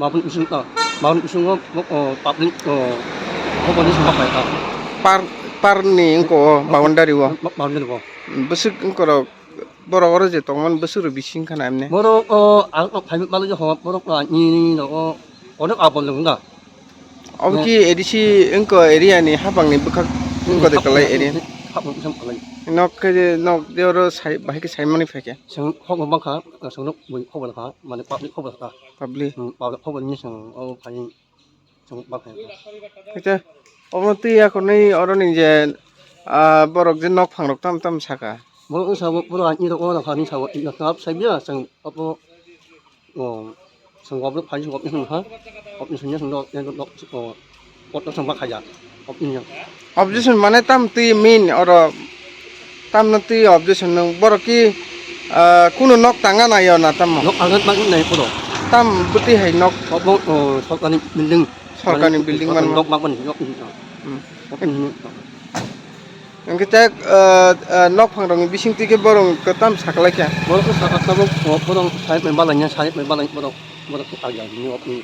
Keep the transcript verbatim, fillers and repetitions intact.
Mabun bising ta, mabun bisingo, o, public, o, hoboni sumba pai ta. Par, parni wngko o boundary o. Ma-, boundary o. Bwswk wngkorok borok oro je tongmani bwswk rok bising khana emne. Borok o, ang no phaimani bagwi ho, borok no ani ni no o, onek abol wng da. Obo ki A D C wngko area ni hapang ni bwkhak wngko de kwlai area. Hapang sam kwlai. Nok khe je nok de oro sai, bahai khe saimani phaikhe. Chwng hokno bangkha, chwng nok bui hokno kha, mane public hokno kha. Public. Hmm, public hokno ni chwng o phai chwng bangkha. Khe omo twi akhornwi oroni je, ah, borok je nok phangrok tam tam saka. Borok wngsa bo, borok ani rok oro kha ni sa bo, na kap sai biya chwng obo. O, chwng obro phai, obni song ha, obni song ya song do, ya do, o, obni song ba khaya, obni ya. Objection mane tam twi min oro, tam no twi objection nung borok ki, ah, kunu nok tanga na yo na tam mo? Nok tanga tang nai poro. Tam bwtwi hai nok? Obo, o, sorkar ni building. Sorkar ni building man nok bang bang nok. Hmm. Obni. Hwnkhe tak, ah, ah, nok phangrokni bisingtwi khe borok tam saklaikha. Borok khe sakha tabuk, o, borok side bai balanya, side bai balanya borok, borok khe agya ni, o, ni.